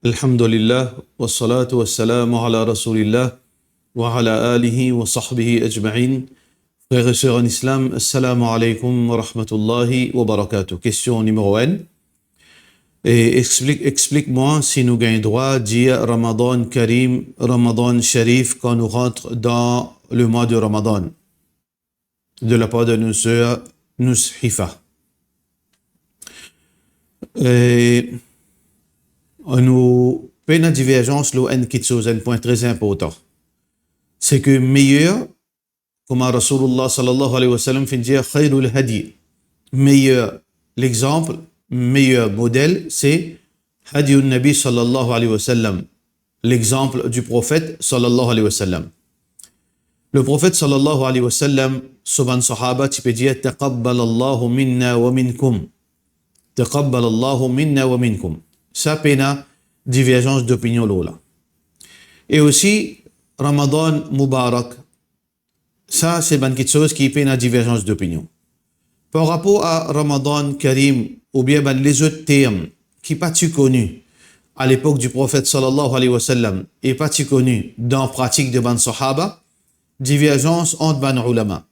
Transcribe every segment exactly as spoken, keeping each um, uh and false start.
Alhamdulillah, wassalatu wassalamu ala Rasoulillah, wa ala alihi wa sahbihi ajma'in. Frères et sœurs en islam, assalamu alaikum wa rahmatullahi wa barakatuh. Question numéro un. Et explique, explique-moi si nou gagn drwa dir Ramadan Karim, Ramadan Sharif kan nou rant dan lemwa de Ramadan, de la par de nou sœur Noushifa. E nou pena diverzans lor enn kiksoz, enn pwin tre inportan. Se ke meyer, kouma Rasoulillah sallallahu alayhi wa sallam finn dir, khayrul hadi, meyer lexanp, meyer model, se hadiun Nabi sallallahu alayhi wa sallam, l'exemple du prophète sallallahu alayhi wa sallam. Le prophète sallallahu alayhi wa sallam, so bann sahaba ti pe dir, taqabbalallahu minna wa minkum. Taqabbalallahu minna wa minkum. Sa pena diverzans dopinion lor la. E osi, Ramadan Mubarak. Sa se bann kiksoz ki pena diverzans dopinion. Par rapor a Ramadan Karim oubien bann lezot term ki pa ti koni a lepok di Profet sallallahu alayhi wa sallam e pa ti koni dan pratik de bann sahaba, diverzans ant bann oulama.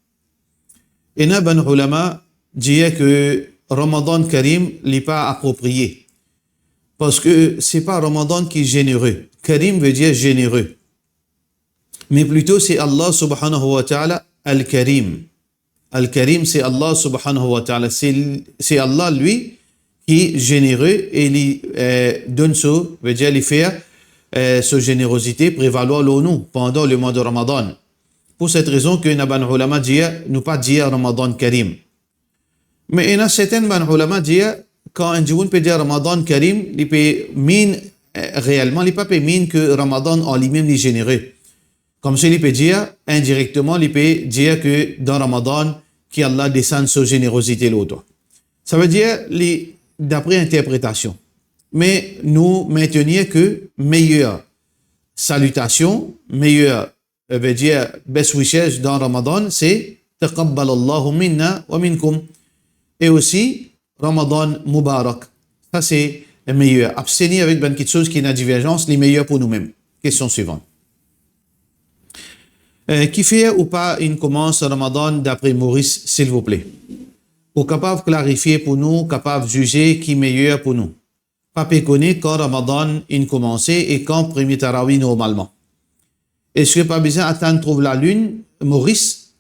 Ena bann oulama dir ke Ramadan Karim li pa apropriye, parski se pa Ramadan ki zenere. Karim ve dir zenere. Me plito se Allah subhanahu wa ta'ala Al-Karim. Al-Karim se Allah subhanahu wa ta'ala. Se, se Allah, li, ki zenere e li, eh, donn so, ve dir li fer, eh, so zenerozite prevalwar lor nou pandan lemwa de Ramadan. Pou set rezon ke ena bann oulama dir, nou pa dir Ramadan Karim. Me ena sertin bann oulama dir, kan enn dimoun pe dir Ramadan Karim, li pe mean, eh, reelman, li pa pe mean ke Ramadan an limem li zenere. Komsi li pe dir, indirekteman, li pe dir ke dan Ramadan ki Allah desann so zenerozite lor twa. Sa ve dir li dapre interpretasion. Me nou mentenir ke meyer salitasion, meyer, eh, ve dir best wishes dan Ramadan, se taqabbalallahu minna wa minkum. E osi, Ramadan Mubarak. Sa se meyer. Abstenir avek bann kiksoz ki ena diverzans, li meyer pou noumem. Kestion swivan. Eh, kifer ou pa inn koumans Ramadan dapre Moris, silvouple? Ou kapav klarifie pou nou, kapav zize ki meyer pou nou? Pa pe kone kan Ramadan inn koumanse e kan premie tarawi normalman. Eski pa bizin atann trouv lalinn Moris?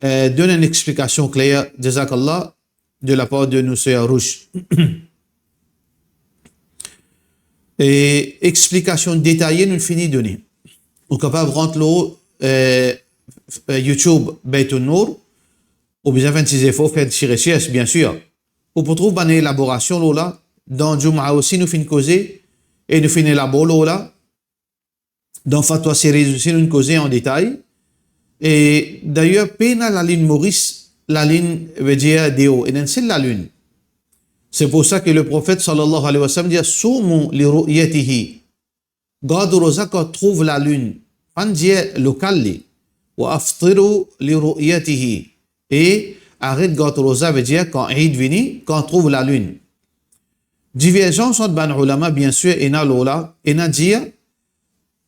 Eh, donn enn explikasion kler, jazakallah, de la par de nou ser Rouge. E explikasion detaye nou fini done. Ou kapav rant lor, eh, YouTube Beit Nour, ou bizin fer enn ti zefor, fer enn ti resers, biensir. Ou pou trouv bann elaborasion lor la, dan Djouma osi nou finn koze, e nou finn elabor lor la, dan Fatwa Series osi nou koze an detay. E dayer, pena lalinn Moris, lalinn ve dir deor, ena enn sel lalinn. Se pou sa ke le Profet sallallahu alayhi wa sallam dir, sumu li ru'yatihi. Gard roza kan trouv lalinn, pa dir lokal li. Wa aftiru li ru'yatihi. E aret gard roza, ve dir kan Eid vini, kan trouv lalinn. Diverzans ant bann oulama, biensir, ena lor la, ena dir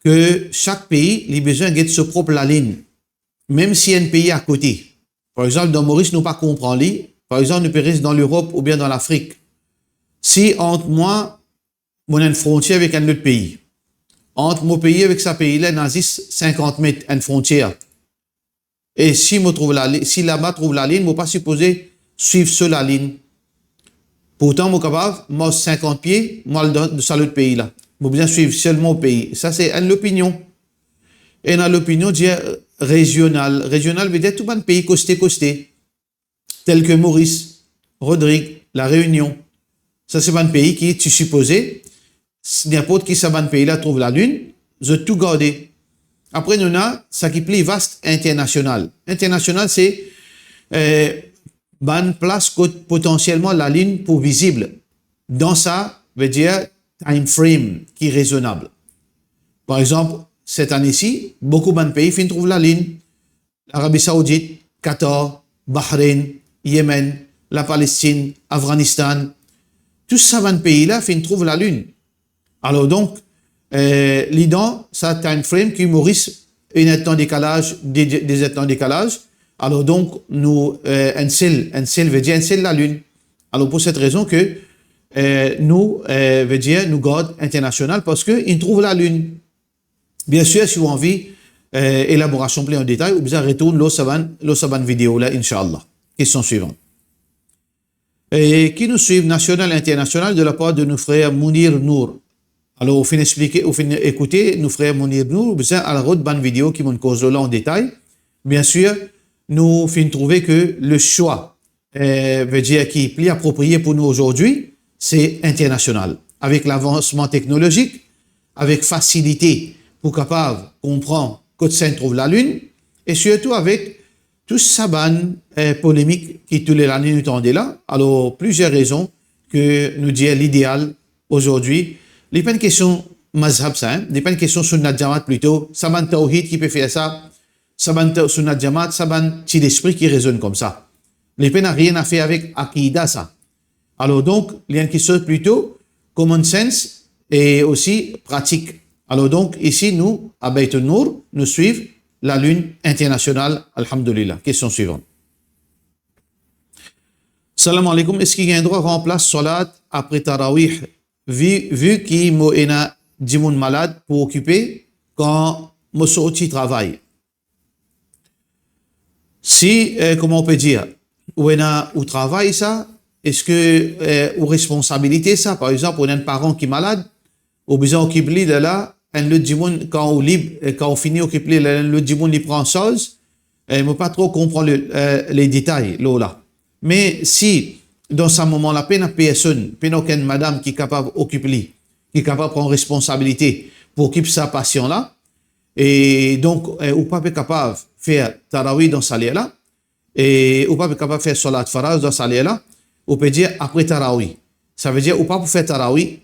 ke sak pei, li bizin get so prop lalinn, mem si enn pei akote. Par exanp, dan Moris, nou pa konpran li. Par exanp, nou pe res dan Lerop oubien dan Lafrik. Si ant mwa, mo ena enn frontier avek enn lot pei, ant mo pei avek sa pei la, ena zis sinkant met enn frontier. E si mo trouv lali-, si laba trouv lalinn, mo pa sipoze swiv so lalinn. Pourtan, mo kapav mars sinkant pie, mo al dan sa lot pei la. Mo bizin swiv selman mo pei. Sa se enn lopinion. Ena lopinion dir rezional. Rezional ve dir tou bann pei koste koste, tel ke Moris, Rodrig, La Reunion. Sa se bann pei ki ti sipoze, ninport ki sa bann pei la trouv lalinn, zot tou garde. Apre nou ena sa ki pli vast, internasional. Internasional se, eh, bann plas kot potansielman lalinn pou vizib. Dan sa, ve dir time frame ki rezonab. Par exanp, set ane si, boukou bann pei finn trouv lalinn, Larabi Saoudit, Qatar, Bahreïn, Yemen, Lapalestinn, Afghanistan, tou sa bann pei la finn trouv lalinn. Alor donk, eh, li dan sa time frame ki Moris, enn erdtan dekalaz, de, de, dezertan dekalaz. Alor donk, nou, eh, enn sel, enn sel, vedir enn sel lalinn. Alor pou set rezon ke, eh, nou, eh, vedir nou gard internasional, parski inn trouv lalinn. Biensir, si ou anvi, eh, elaborasion pli an detay, ou bizin retourn lor sa bann, lor sa bann video la, inshallah. Kestion swivan. E ki nou swiv nasional, internasional, de la par de nou frer Mounir Nour. Alor, ou finn explike, ou finn ekoute nou frer Mounir Nour, ou bizin al rod bann video ki mo'nn koz lor la an detay. Biensir, nou finn trouve ke le swa, eh, vedir ki pli apropriye pou nou azordi, se internasional. Avek lavansman teknolozik, avek fasilite pou kapav konpran kot sa inn trouv lalinn, e sirtou avek tou sa bann, eh, polemik ki tou le lane nou tande la. Alor, plizier rezon ke nou dir lideal azordi, li pa enn kestion mazhab sa, hein? Li pa enn kestion sunnat jamaat plito, sa bann tawhid ki pe fer sa, sa bann ta-, sunnat jamaat, sa bann ti lespri ki rezonn koumsa. Li pena rien a fer avek akida sa. Alor donk, li enn kistos plito common sense e osi pratik. Alor donk, isi nou, a Beit Nour, nou swiv lalinn internasional, alhamdulillah. Kestion swivan. Salam aleykoum, eski gagn drwa ranplas salat apre tarawih, vi, vi ki mo ena dimoun malad pou okipe kan mo sorti travay? Si, eh, kouma ou pe dir, ou ena ou travay sa, eski, eh, ou responsabilite sa? Par exanp, ou ena enn paran ki malad, ou bizin okip li, lerla enn lot dimoun, kan ou lib, eh, kan ou fini okip li, lerla enn lot dimoun li pran sarz, eh, mo pa tro konpran le, eh, le detay lor la. Me si dan sa moman la pena personn, pena okenn madam ki kapav okip li, ki kapav pran responsabilite pou okip sa pasian la, e donk, eh, ou pa pe kapav fer tarawih dan sa ler la, e ou pa pe kapav fer salat faraz dan sa ler la, ou pe dir apre tarawih. Savedir ou pa pou fer tarawih,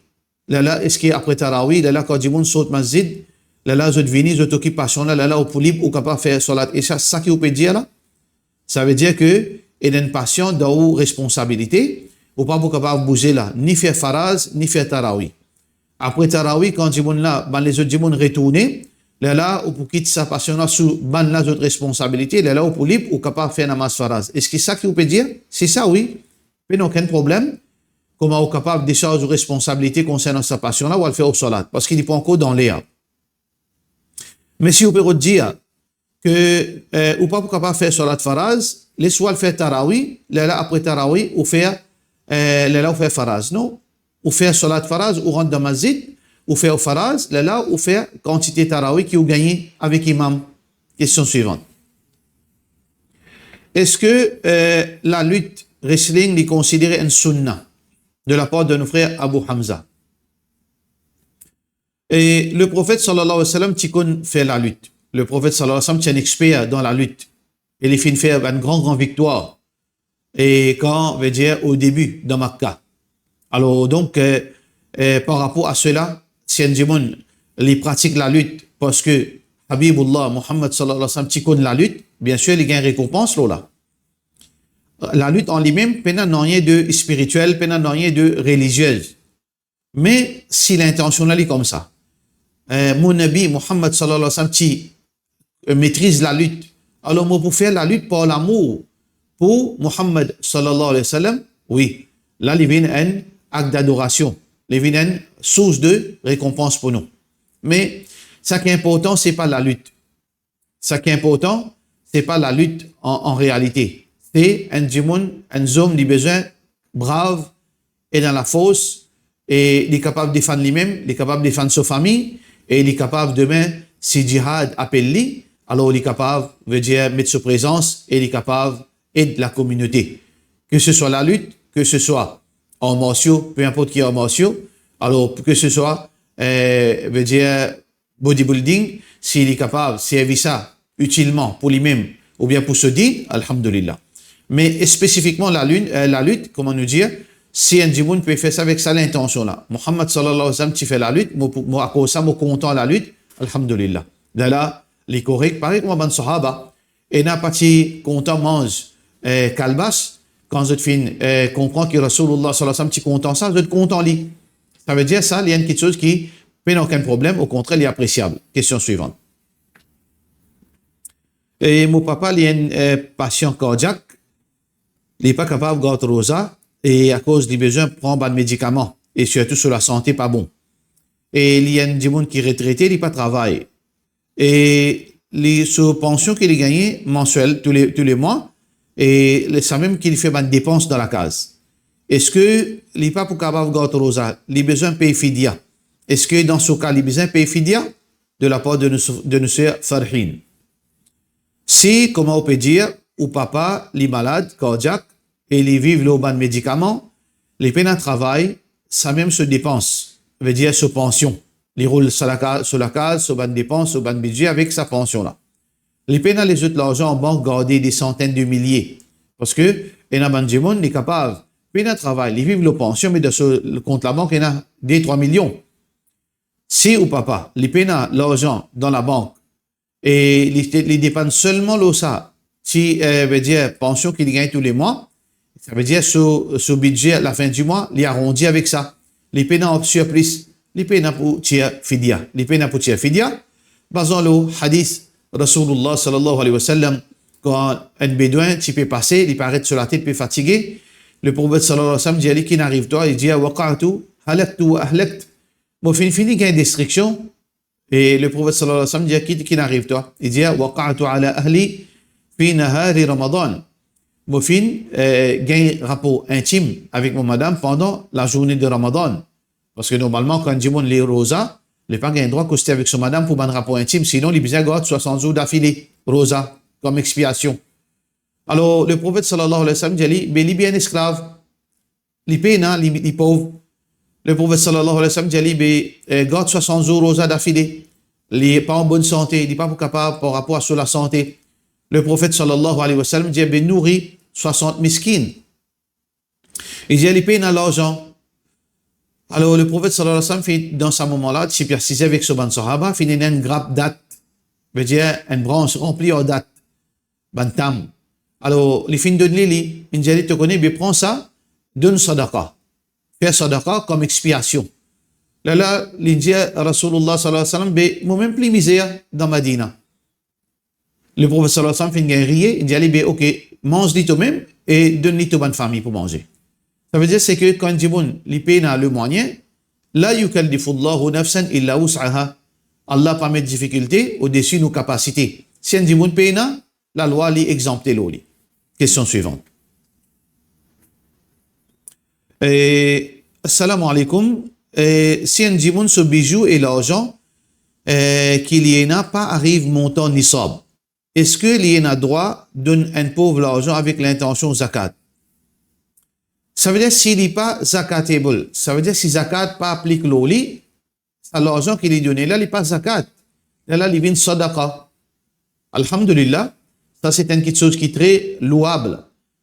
lerla eski apre tarawih, lerla kan dimoun sort masjid, lerla zot vini, zot okip pasian la, lerla ou pou lib, ou kapav fer salat isha, sa ki ou pe dir la? Savedir ke ena enn pasian dan ou responsabilite, ou pa pou kapav bouze la, ni fer faraz, ni fer tarawih. Apre tarawih, kan dimoun la, bann lezot dimoun retourne, lerla ou pou kit sa pasian la sou bann la zot responsabilite, lerla ou pou lib, ou kapav fer namaz faraz. Eski sa ki ou pe dir? Si sa, wi, pena okenn problem. Kouma ou kapav desarz ou responsabilite konsernan sa pasian la, ou al fer ou salat, parski li pa ankor dan ler. Me si ou pe rod dir ke, eh, ou pa pou kapav fer salat faraz, les ou al fer tarawih, lerla apre tarawih, ou fer, eh, lerla ou fer faraz. Non, ou fer salat faraz, ou rant dan masjid, ou fer ou faraz, lerla ou fer kantite tarawih ki ou gagne avek imam. Kestion swivan. Eski, eh, lalit wrestling li konsidere enn sunna de la par de nou frer Abu Hamza? E le Profet sallallahu alayhi wa sallam ti konn fer lalit. Le Profet sallallahu alayhi wa sallam ti enn exper dan lalit. E li finn fer bann gran, gran viktwar. E kan, vedir, o debi dan Makka. Alor, donk, eh, eh, par rapor a sela, si enn dimoun, li pratik lalit, parski Habibullah Muhammad sallallahu alayhi wa sallam ti konn lalit, biensir, li gagn rekonpans lor la. Lalit an limem, pena nanye de spiritiel, pena nanye de reliziez. Me si lintansion la li koumsa, eh, mo Nabi Muhammad sallallahu alayhi wa sallam ti, eh, metriz lalit, alor mo pou fer lalit par lamour pou Muhammad sallallahu alayhi wa sallam, wi, la li vinn enn akt dadorasion, li vinn enn sours de rekonpans pou nou. Me sa ki inportan, se pa lalit. Sa ki inportan, se pa lalit an, an realite. Se enn dimoun, enn zom, li bizin brav, ena lafors, e li kapav defann limem, li kapav defann so fami, e li kapav demin, si jihad apel li, alor li kapav, vedir, met so prezans, e li kapav ed lakominote. Ke se swa lalit, ke se swa ar marsio, pe inport ki ar marsio, alor ke se swa, eh, vedir, bodybuilding, si li kapav servi sa itilman pou limem oubien pou so din, alhamdulillah. Me spesifikman lalin-, eh, lalit, kouma nou dir, si enn dimoun pe fer sa avek sa lintansion la. Muhammad sallallahu alayhi wa sallam ti fer lalit, mo pou, mo akoz sa, mo kontan lalit, alhamdulillah. Lerla, li korek, parey kouma bann sahaba, ena pa ti kontan manz, eh, kalbas, kan zot finn, eh, konpran ki Rasoulullah sallallahu alayhi wa sallam ti kontan sa, zot kontan li. Savedir sa, li enn kiksoz ki pena okenn problem, okontrer, li apresiab. Kestion swivan. E mo papa, li enn, eh, pasian kardiak, li pa kapav gard roza, e akoz li bizin pran bann medikaman, e sirtou so lasante pa bon. E li enn dimoun ki retrete, li pa travay. E li, so pansion ki li gagne mansiel, tou le, tou le mwa, e le, sa mem ki li fer bann depans dan lakaz. Eski li pa pou kapav gard roza, li bizin pey fidya? Eski dan so ka, li bizin pey fidya? De lapar de nou, de nou ser Farheen. Si, kouma ou pe dir, ou papa, li malad kardiak, e li viv lor bann medikaman, li pena travay, sa mem so depans, vedir so pansion. Li roul sa laka-, so lakaz, so bann depans, so bann bidze avek sa pansion la. Li pena lezot larzan an bank garde de santenn de milie. Parski ena bann dimoun, li kapav, pena travay, li viv lor pansion, me dan so kont labank, ena de, trwa milion. Si ou papa, li pena larzan dan labank, e li, li depann selman lor sa, ti, eh, vedir pansion ki li gagne tou le mwa, savedir so, so bidze lafin di mwa, li arondi avek sa. Li pena surplis, li pena pou tir fidya. Li pena pou tir fidya. Bazan lor hadis Rasoulillah sallallahu alayhi wa sallam, kan enn bedwin ti pe pase, li paret so latet pe fatige, Leprofet sallallahu alayhi wa sallam dir li, "Ki'nn ariv twa?" Li dir, "Waqa'tu, halaktu wa ahlakt." Mo finn fini gagn destriksion, e Leprofet sallallahu alayhi wa sallam dir, "Ki, ki'nn ariv twa?" Li dir, "Waqa'tu ala ahli fi nahari Ramadan." Mo finn, eh, gagn rapor intim avek mo madam pandan lazourne de Ramadan. Parski normalman, kan enn dimoun li roza, li pa gagn drwa koste avek so madam pou bann rapor intim, sinon li bizin gard swasant zour dafile roza kom expiasion. Alor, Leprofet sallallahu alayhi wa sallam dir li, "Be li bien esklav." Li pena, li, li pov. Leprofet sallallahu alayhi wa sallam dir li, "Be, eh, gard swasant zour roza dafile." Li pa an bonn sante, li pa pou kapav par rapor a so lasante. Leprofet sallallahu alayhi wa sallam dir, "Be nouri swasant miskin." Li dir, "Li pena larzan." Alor, Leprofet sallallahu alayhi wa sallam finn, dan sa moman la, ti pe asize avek so bann sahaba, finn ena enn grap dat, vedir enn brans ranpli ar dat, bann tam. Alor, li finn donn li li, li dir li, "To kone, be pran sa, donn sadaka. Fer sadaka kom expiasion." Lerla, li dir Rasoulillah sallallahu alayhi wa sallam, "Be mo mem pli mizer dan Madina." Leprofet sallallahu alayhi wa sallam finn gagn riye, li dir li, "Be, ok, manz li to mem e donn li to bann fami pou manze." Savedir, se ke kan enn dimoun, li pena lemwayin, la yukallifullahu nafsan illa wus'aha. Allah pa met difikilte odesi nou kapasite. Si enn dimoun pena, lalwa li exanpte lor li. Kestion swivan. Eh, assalamu alaikum. Eh, si enn dimoun so bizou e larzan, eh, ki li ena pa ariv montan nisab, eski li ena drwa donn enn pov larzan avek lintansion zakat? Savedir si li pa zakatable, savedir si zakat pa aplik lor li, sa larzan ki li done la, li pa zakat. Lerla li vinn sadaka. Alhamdulillah, sa se enn kiksoz ki tre louab.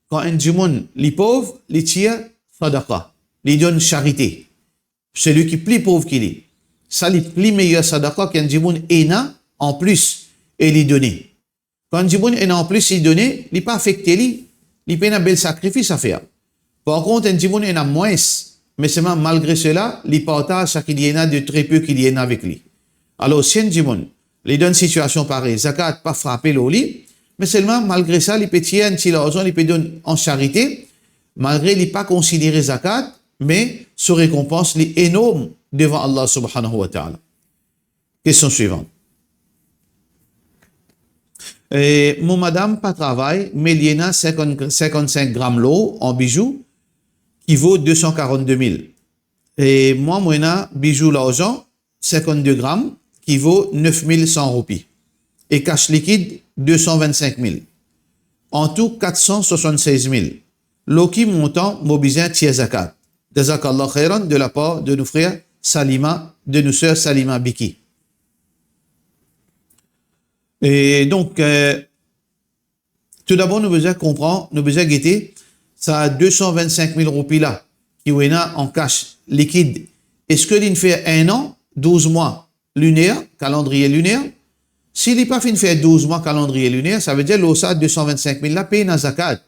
Kan enn dimoun li pov, li tir sadaka, li donn sarite. Selwi ki pli pov ki li, sa li pli meyer sadaka ki enn dimoun ena anplis e li done. Kan enn dimoun ena anplis li done, li pa afekte li, li pena bel sakrifis a fer. Par kont, enn dimoun ena mwins, me selman malgre sela, li partaz sa ki li ena de tre pe ki li ena avek li. Alor, si enn dimoun, li dan enn sitiasion parey, zakat pa frape lor li, me selman malgre sa, li pe tir enn ti larzan, li pe donn an sarite, malgre li pa konsidere zakat, me so rekonpans li enorm devan Allah subhanahu wa ta'ala. Kestion swivan. Eh, mo madam pa travay, me li ena sinkant, sinkant-sink gram lor an bizou ki vo de san karant-de mil. E mwa, mo ena bizou larzan, sinkant-de gram, ki vo nef mil san roupi. E kas likid, de san vinn-sink mil. Antou, kat san swasant-sez mil. Lor ki montan mo bizin tir zakat? Jazakallah khairan, de lapar de nou frer Salima, de nou ser Salima Biki. E donk, eh, toudabor nou bizin konpran, nou bizin gete sa de san vinn-sink mil roupi la ki ou ena an kas likid. Eski li'nn fer enn an, douz mwa liner, kalandriye liner? Si li pa finn fer douz mwa kalandriye liner, savedir lor sa de san vinn-sink mil la pena zakat.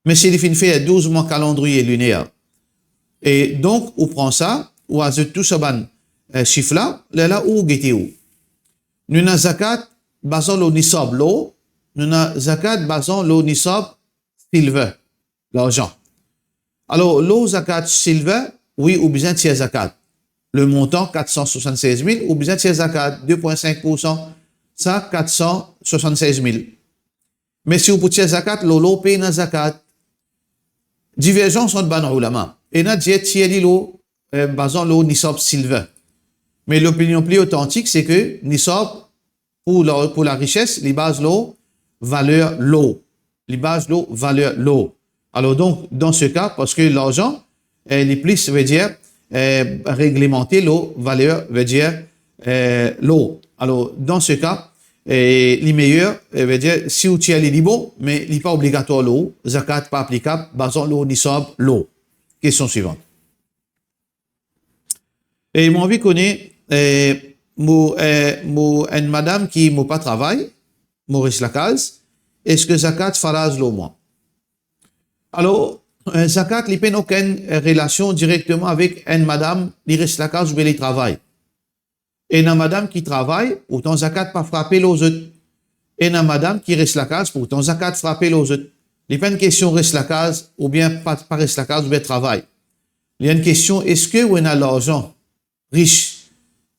Me si li finn fer douz mwa kalandriye liner, E donk, ou pran sa, ou azout tou sa bann, eh, sif la, lerla ou gete ou. Nou ena zakat bazan lor nisab lor, nou ena zakat bazan lor nisab silver, larzan. Alor, lor zakat silver, wi, ou bizin tir zakat. Le montan kat san swasann-sez mil, ou bizin tir zakat, de pwin sink poursan, sa kat san swasann-sez mil. Me si ou pou tir zakat lor lor, pena zakat. Diverzans ant bann oulama. Ena dir tir li lor, eh, bazan lor nisab silver. Me lopinion pli otantik, se ke nisab pou la, pou larises, li baz lor valer lor. Li baz lor valer lor. Alor donk, dan se ka, parski larzan, eh, li plis, vedir, eh, reglemante lor valer, vedir, eh, lor. Alor, dan se ka, eh, li meyer, eh, vedir, si ou tir li, li bon, me li pa obligatwar lor ou, zakat pa aplikab, bazan lor nisab lor. Kestion swivan. E mo anvi kone, eh, mo, eh, mo enn madam ki mo pa travay, mo res lakaz, eski zakat faraz lor mwa? Alor, eh, zakat, li pena okenn, eh, relasion direkteman avek enn madam, li res lakaz oubien li travay. Ena madam ki travay, pourtan zakat pa frape lor zot. Ena madam ki res lakaz, pourtan zakat frape lor zot. Li pa enn kestion res lakaz oubien pa, pa res lakaz oubien travay. Li enn kestion, eski ou ena larzan ris?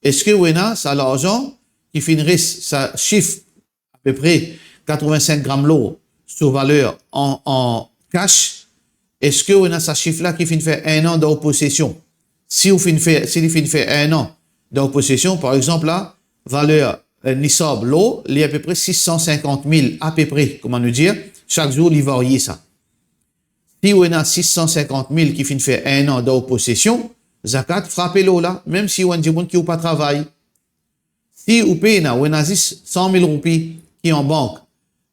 Eski ou ena sa larzan ki finn res, sa sif apepre katrovin-sink gram lor so valer an, an kas? Eski ou ena sa sif la ki finn fer enn an dan ou posesion? Si ou finn fer, si li finn fer enn an dan ou posesion, par exanp la, valer, eh, nisab lor, li apepre sis san sinkant mil, apepre, kouma nou dir, sak zour li varye sa. Si ou ena sis san sinkant mil ki finn fer enn an dan ou posesion, zakat frape lor la, mem si ou enn dimoun ki ou pa travay. Si ou pena, ou ena zis san mil roupi ki an bank,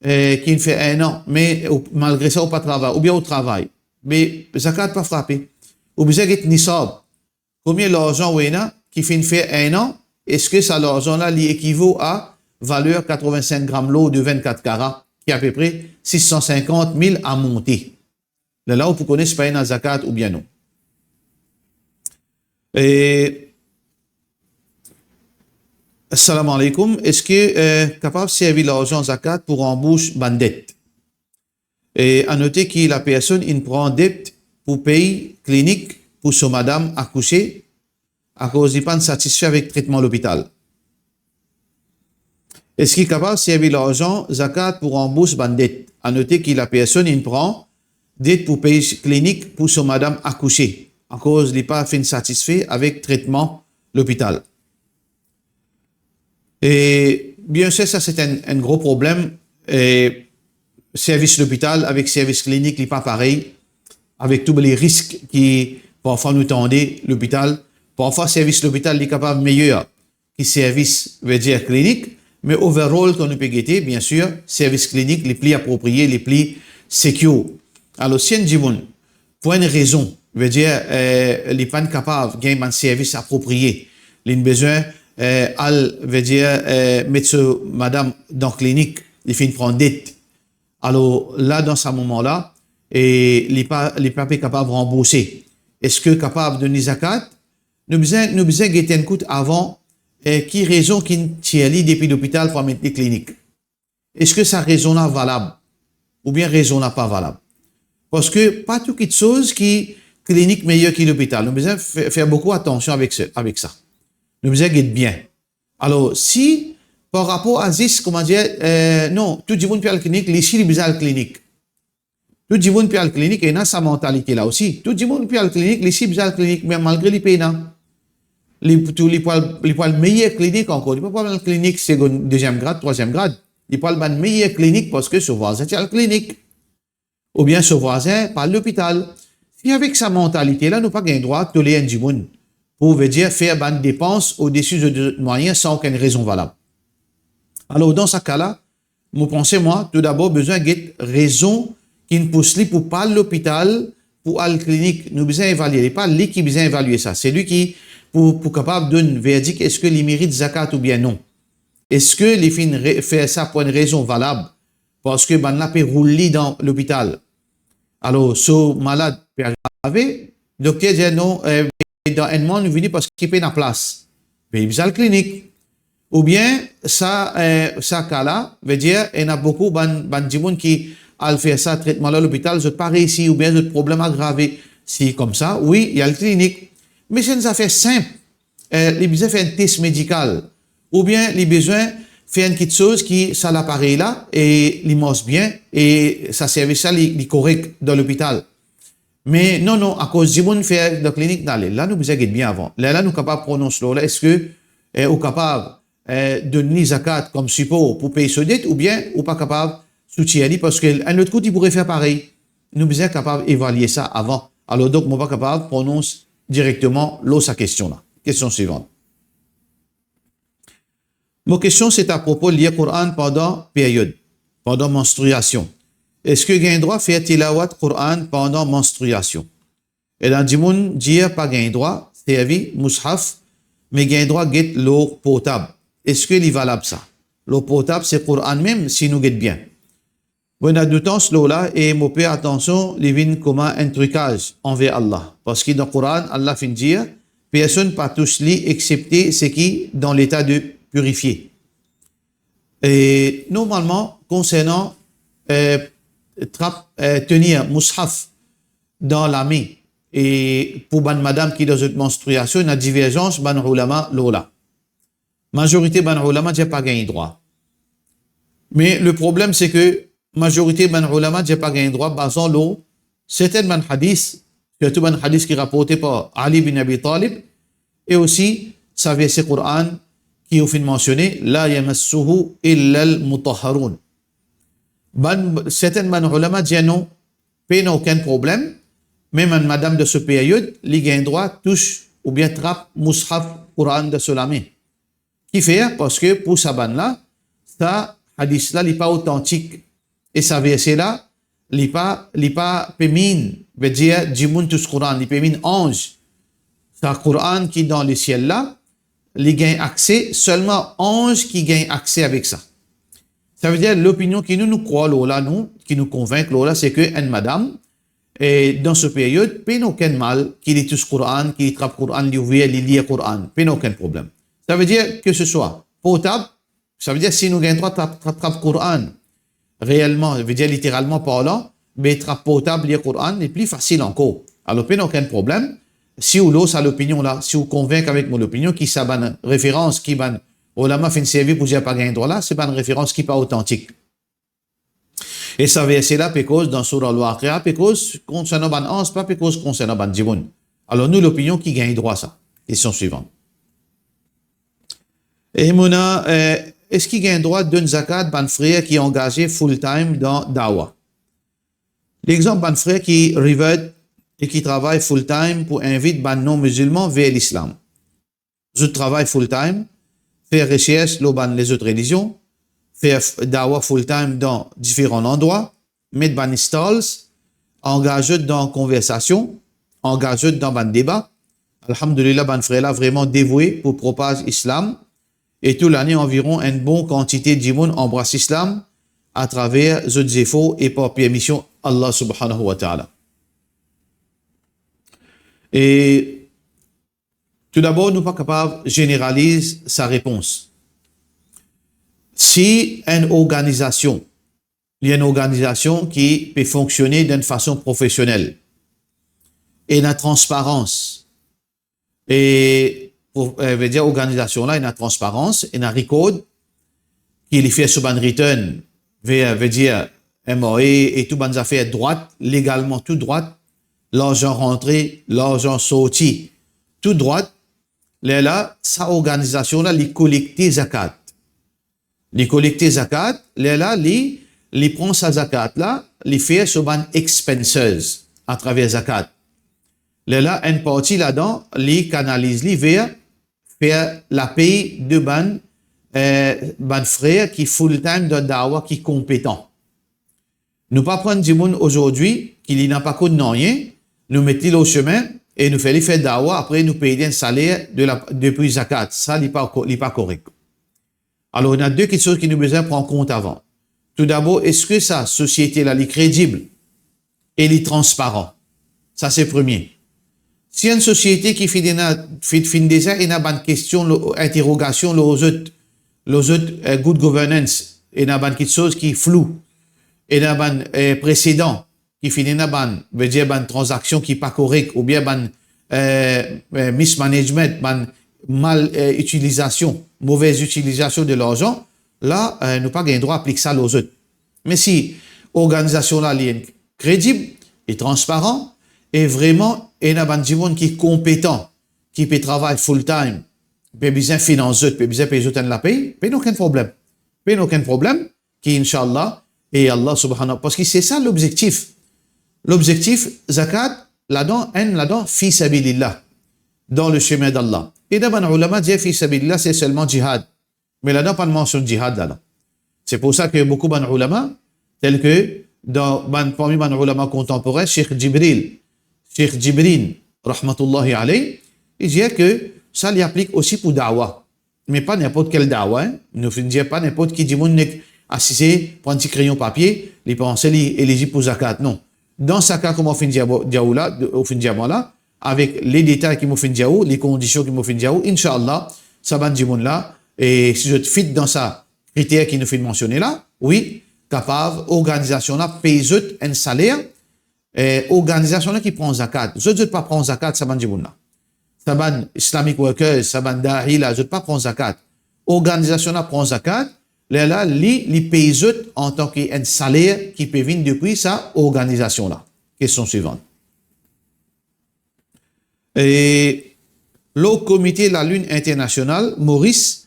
eh, ki finn fer enn an, me ou, malgre sa ou pa travay, oubien ou travay, me zakat pa frape. Ou bizin get nisab. Konbien larzan ou ena ki finn fer enn an, eski sa larzan la, li ekivo a valer katrovin-sink gram lor de vinn-kat kara, ki apepre sis san sinkant mil a monte? Lerla ou pou kone si pa ena zakat oubien non. E, salam aleykoum, eski, eh, kapav servi larzan zakat pou ranbours bann det? E anote ki lapersonn inn pran det pou pey klinik pou so madam akouse, akoz li pa'nn satisfe avek tretman lopital. Eski kapav servi larzan zakat pou ranbours bann det? Anote ki lapersonn inn pran det pou pey klinik pou so madam akouse, akoz li pa finn satisfe avek tretman lopital. E biensir, sa se enn, enn gro problem, e servis lopital avek servis klinik, li pa parey, avek tou bann risk ki parfwa nou tande lopital. Parfwa servis lopital, li kapav meyer ki servis, vedir, klinik, me overall, kan nou pe gete, biensir, servis klinik, li pli apropriye, li pli secure. Alor, si enn dimoun, pou enn rezon, vedir, eh, li pa'nn kapav gagn bann servis apropriye, li'nn bizin, eh, al, vedir, eh, met so madam dan klinik, li finn pran det. Alor, la, dan sa moman la, e li pa, li pa pe kapav ranbourse. Eski kapav donn li zakat? Nou bizin, nou bizin gete enn kout avan, eh, ki rezon ki'nn tir li depi lopital pou al met li klinik. Eski sa rezon la valab? Oubien rezon la pa valab? Parski pa tou kiksoz ki klinik meyer ki lopital. Nou bizin fer, fer boukou atansion avek se, avek sa. Nou bizin get bien. Alor, si par rapor a zis, kouma dir, eh, non, tou dimoun pe al klinik, li si li bizin al klinik. Tou dimoun pe al klinik, ena sa mantalite la osi. Tou dimoun pe al klinik, li si bizin al klinik, me malgre li pena. Li pou tou, li pou al, li pou al meyer klinik ankor. Li pa pou al klinik segonn, deziem grad, trwaziem grad. Li pou al bann meyer klinik parski so vwazin ti al klinik. Oubien so vwazin pa al lopital. Si avek sa mantalite la, nou pa gagn drwa tole enn dimoun pou, vedir, fer bann depans odesi zot, zot mwayin san okenn rezon valab. Alor, dan sa ka la, mo panse, mwa, toudabor bizin get rezon ki'nn pous li pou pa al lopital, pou al klinik. Nou bizin evalie, li pa li ki bizin evalie sa. Se li ki pou, pou kapav donn verdik eski li merit zakat oubien non. Eski li finn re-, fer sa pou enn rezon valab? Parski bannla pe roul li dan lopital. Alor, so malad pe agrave, Dokter dir, "Non, eh, dan enn mwa nou vini parski pena plas." Be li bizin al klinik. Oubien sa, eh, sa ka la, vedir ena boukou bann, bann dimoun ki al fer sa tretman la lopital, zot pa reisi oubien zot problem agrave. Si koumsa, wi, li al klinik. Me se enn zafer sinp. Eh, li bizin fer enn tes medikal, oubien li bizin fer enn kiksoz ki sa laparey la, e li mars bien, e sa servis la, li, li korek dan lopital. Me non, non, akoz dimoun fer dan klinik, nou ale. La, nou bizin get bien avan. Lerla nou kapav pronons lor la, eski, eh, ou kapav, eh, donn li zakat kom sipor pou pey so det, oubien ou pa kapav soutir li, parski enn lot kou, li pou refer parey. Nou bizin kapav evalie sa avan. Alor, donk, mo pa kapav pronons direkteman lor sa kestion la. Kestion swivan. Mo kestion, se apropo lir Koran pandan period, pandan manstriasion. Eski gagn drwa fer tilawat Koran pandan manstriasion? Ena dimoun dir pa gagn drwa servi mushaf, me gagn drwa get lor portab. Eski li valab sa? Lor portab, se Koran mem, si nou get bien. Mo ena doutans lor la e mo pe atansion li vinn kouma enn trikaz anver Allah, parski dan Koran, Allah finn dir, "Personn pa tous li exsepte seki dan leta de pirifie." E normalman, konsernan, eh, trap, eh, tenir mushaf dan lame, e pou bann madam ki dan zot manstriasion, ena diverzans bann oulama lor la. Mazorite bann oulama dir pa gagn drwa. Me le problem, se ke mazorite bann oulama dir pa gagn drwa, bazan lor sertin bann hadis, sirtou bann hadis ki raporte par Ali bin Abi Talib, e osi sa verse Koran ki ou finn mansione, "La yamassuhu illa al-mutahharun." Bann, sertin bann oulama dir non, pena okenn problem, mem enn madam dan so period, li gagn drwa tous oubien trap mushaf Koran dan so lame. Kifer? Parski pou sa bann la, sa hadis la, li pa otantik. E sa verse la, li pa, li pa pe mean, vedir dimoun tous Koran, li pe mean anz. Sa Koran ki dan lesiel la, li gagn akse, selman anz ki gagn akse avek sa. Savedir lopinion ki nou, nou krwar lor la, nou, ki nou konvink lor la, se ke enn madam, e dan so period, pena okenn mal ki li tous Koran, ki li trap Koran, li ouver, li lir Koran, pena okenn problem. Savedir ke se swa portab, savedir si nou gagn drwa trap, trap, trap Koran, reelman, vedir literalman parlan, be trap portab, lir Koran, li pli fasil ankor. Alor, pena okenn problem. Si ou lor sa lopinion la, si ou konvink avek mo lopinion ki sa bann referans ki bann oulama finn servi pou dir pa gagn drwa la, se bann referans ki pa otantik. E sa verse la pe koz dan Sourah Al-Waqi'ah, pe koz konsernan bann anz, pa pe koz konsernan bann dimoun. Alor, nou lopinion ki gagn drwa sa. Kestion swivan. E mo ena, eh, eski gagn drwa donn zakat bann frer ki angaze full time dan dawa? Lexanp bann frer ki revert e ki travay full time pou invit bann non-mizilman ver lislam. Zot travay full time, fer resers lor bann lezot relizion, fer f-, dawa full time dan diferan landrwa, met bann stalls, angaz zot dan konversasion, angaz zot dan bann deba. Alhamdulillah, bann frer la vreman devoue pou propaz Islam, e tou lane anviron enn bon kantite dimoun anbras Islam atraver zot zefor e par permision Allah Subhanahu wa Ta'ala. E toudabor, nou pa kapav zeneraliz sa repons. Si enn organizasion, li enn organizasion ki pe fonksione dan enn fason profesionel, ena transparans, e, pou, eh, vedir organizasion la ena transparans, ena rikord, ki li fer so bann return, ve-, vedir M R A e tou bann zafer drwat, legalman tou drwat, larzan rantre, larzan sorti, tou drwat, lerla sa organizasion la li kolekte zakat. Li kolekte zakat, lerla li, li pran sa zakat la, li fer so bann expenses atraver zakat. Lerla enn parti ladan, li kanaliz li ver fer lapey de bann, eh, bann frer ki full time dan dawa, ki konpetan. Nou pa pran dimoun azordi ki li napa konn nanye, nou met li lor sime e nou fer li fer dawa, apre nou pey li enn saler de la, depi zakat. Sa li pa ko-, li pa korek. Alor, ena de kiksoz ki nou bizin pran kont avan. Toudabor, eski sa sosiete la li kredib e li transparan? Sa se premie. Si enn sosiete ki finn ena, finn, finn deza ena bann kestion, lo, interogasion lor zot, lor zot, eh, good governance, ena bann kiksoz ki flou, ena bann, eh, presedan ki finn ena bann, vedir bann tranzaksion ki pa korek, oubien bann, eh, eh, mismanagement, bann mal, eh, itilizasion, move itilizasion de larzan, la, eh, nou pa gagn drwa aplik sa lor zot. Me si organizasion la, li enn kredib, li transparan, e vreman, ena bann dimoun ki konpetan, ki pe travay full time, pe bizin finans zot, pe bizin pey zot enn lapey, pena okenn problem. Pena okenn problem, ki inshallah, e Allah subhanahu, parski se sa lobzektif. Lobzektif, zakat, ladan, enn ladan, fi sabilillah, dans le chemin d'Allah. E dan bann oulama dir fi sabilillah, se selman jihad. Me ladan pa mansionn jihad ladan. Se pou sa ke boukou bann oulama, tel ke dan bann, parmi bann oulama kontanporen, Sheikh Jibril, Sheikh Jibrin, rahmatullahi alayh, li dir ke sa li aplik osi pou dawa. Me pa ninport kel dawa, hein. Nou finn dir pa ninport ki dimoun nek asize, pran ti kreyon papie, li panse li elizib pou zakat. Non. Dan sa ka, kouma ou finn dir, dir ou la, ou finn dir mwa la, avek le detay ki mo finn dir ou, le kondision ki mo finn dir ou, inshallah, sa bann dimoun la, e si zot fit dan sa kriter ki nou finn mansione la, wi, kapav organizasion la pey zot enn saler, e organizasion la ki pran zakat, zot, zot pa pran zakat, sa bann dimoun la. Sa bann Islamic workers, sa bann da'i la, zot pa pran zakat. Organizasion la pran zakat, lerla li, li pey zot antan ki enn saler ki pe vinn depi sa organizasion la. Kestion swivan. E lor Komite Lalinn Internasional Moris,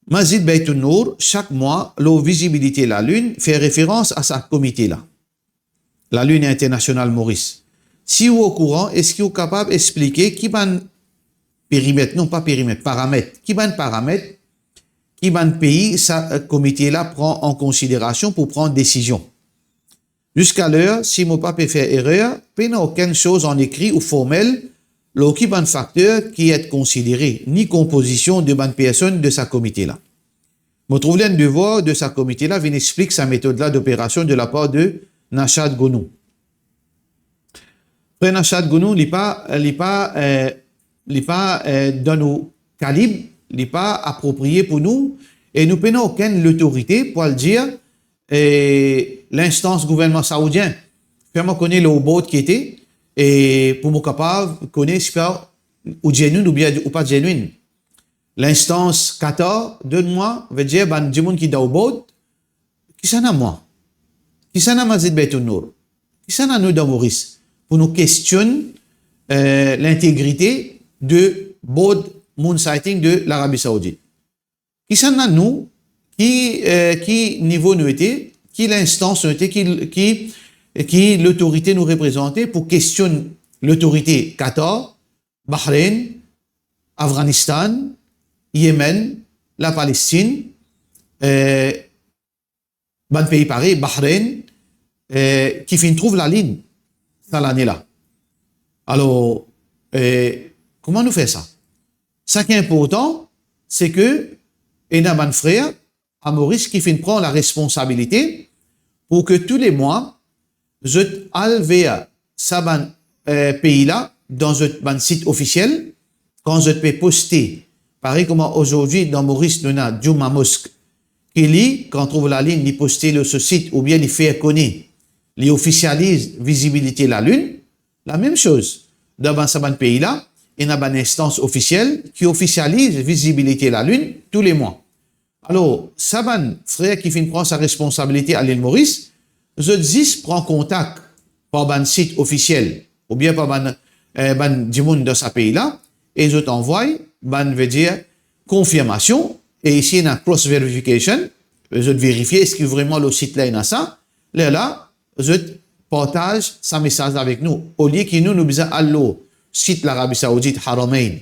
Masjid Beit Nour, sak mwa, lor vizibilite lalinn, fer referans a sa komite la, Lalinn Internasional Moris. Si ou okouran, eski ou kapav explike ki bann perimet, non pa perimet, paramet, ki bann paramet, ki bann pei sa, eh, komite la pran an konsiderasion pou pran desizion? Ziska ler, si mo pa pe fer erer, pena okenn soz an ekri ou formel lor ki bann fakter ki et konsidere, ni konpozision de bann personn de sa komite la. Mo trouv li enn devwar de sa komite la vinn explik sa metod la doperasion de lapar de Nashad Gounou. Frer Nashad Gounou, li pa, li pa, eh, li pa, eh, dan nou kalib, li pa apropriye pou nou, e nou pena okenn lotorite pou al dir, eh, linstans gouvernman saoudien, fer mwa kone lor board ki ete, e pou mo kapav kone si ou genuine oubien ou pa genuine. Linstans Qatar, donn mwa, vedir bann dimoun ki dan ou board, kisannla mwa? Kisannla Masjid Beit Nour? Kisannla nou dan Moris pou nou kestionn, eh, lintegrite de board moon sighting de Larabi Saoudit? Kisannla nou, ki, eh, ki nivo nou ete, ki linstans nou ete, ki, ki, ki lotorite nou reprezante pou kestionn lotorite Qatar, Bahrein, Afganistan, Yemen, Lapalestin, eh, bann pei parey, Bahrein, eh, ki finn trouv lalinn sa lane la. Alor, eh, kouma nou fer sa? Sa ki inportan, se ke ena bann frer a Moris ki finn pran laresponsabilite pou ke toulemwa, zot al ver sa bann, eh, pei la dan zot bann sit ofisiel, kan zot pe poste, parey kouma azordi dan Moris nou ena Juma Mosque, ki li, kan trouv lalinn, li poste lor so sit oubien li fer kone, li ofisializ vizibilite lalinn, lamem soz, dan bann, sa bann pei la, ena bann instans ofisiel ki ofisializ vizibilite lalinn toulemwa. Alor, sa bann frer ki finn pran sa responsabilite a Lil Moris, zot zis pran kontak par bann sit ofisiel oubien par bann, eh, bann dimoun dan sa pei la, e zot anvway bann, vedir, konfirmasion, e isi ena cross verification, zot verifie eski vreman lor sit la ena sa, lerla zot partaz sa mesaz la avek nou. Olie ki nou, nou bizin al lor sit Larabi Saoudit, Haramain,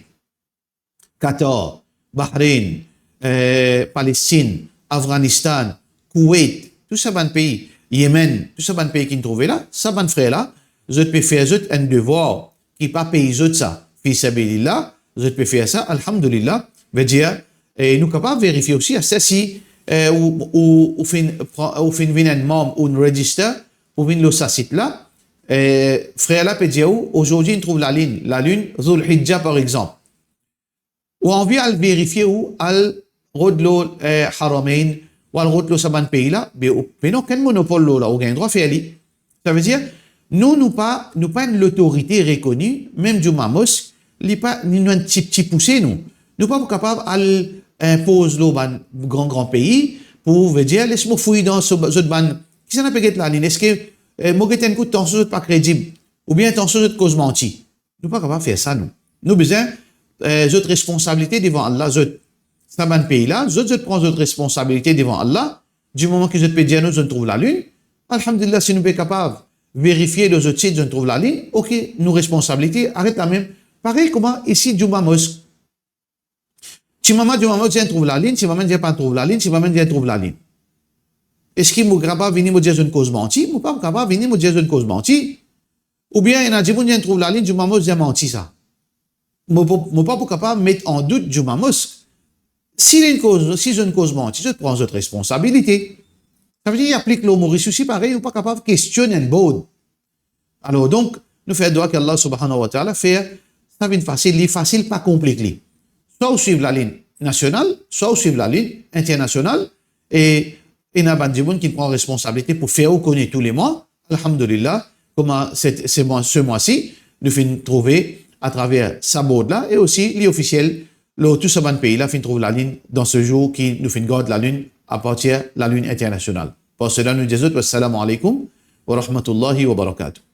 Qatar, Bahrein, eh, Palestin, Afganistan, Kuwait, tou sa bann pei, Yemen, tou sa bann pei ki nou trouve la, sa bann frer la, zot pe fer zot enn devwar ki pa pey zot sa, fi sabilillah, zot pe fer sa, alhamdulillah, vedir, e nou kapav verifie osi, aster si, eh, ou, ou, ou finn pran, ou finn vinn enn manm, ou register, ou vinn lor sa sit la, eh, frer la pe dir ou, ozordi inn trouv lalinn, lalinn Zul Hijja par exanp. Ou anvi al verifie, ou al rod lor, eh, Haramain, ou al rod lor sa bann pei la, be ou pena okenn monopol lor la, ou gagn drwa fer li. Savedir, nou, nou pa, nou pa enn lotorite rekoni, mem Juma Mosque, li pa, ni nou enn ti, ti pouse nou. Nou pa pou kapav al inpoz lor bann gran, gran pei, pou, vedir, les mo fouy dan so, zot bann, kisannla pe get lalinn, eski, eh, mo get enn kout, tansion zot pa kredib, oubien tansion zot koz manti. Nou pa kapav fer sa, nou. Nou bizin, eh, zot responsabilite devan Allah, zot, sa bann pei la, zot, zot pran zot responsabilite devan Allah, di moman ki zot pe dir nou zot trouv lalinn, alhamdulillah, si nou pe kapav verifie lor zot sit zot trouv lalinn, ok, nou responsabilite aret la mem. Parey kouma isi Juma Mosque. Ti mama Juma Mosque dir trouv lalinn, ti mama dir pa trouv lalinn, ti mama dir trouv lalinn. Eski mo kapav vini mo dir zot koz manti? Mo pa kapav vini mo dir zot koz manti. Oubien ena dimoun dir trouv lalinn, Juma Mosque dir manti sa. Mo, mo, mo pa pou kapav met an dout Juma Mosque. Si li koz, si zot koz manti, zot pran zot responsabilite. Savedir, li aplik lor Moris osi parey, ou pa kapav kestionn enn board. Alor, donk, nou fer dwa ki Allah Subhanahu wa Ta'ala fer sa vinn fasil, li fasil, pa konplik li. Swa ou swiv lalinn nasional, swa ou swiv lalinn internasional, e ena bann dimoun ki pran responsabilite pou fer ou kone toulemwa, alhamdulillah, kouma se, se mwa, se mwa si, nou finn trouve atraver sa board la, e osi li ofisiel, lor tou sa bann pei la finn trouv lalinn dan se zour ki nou finn gard lalinn apartir lalinn internasional. Par sela, nou dir zot, wassalamu alaikum wa rahmatullahi wa barakatuh.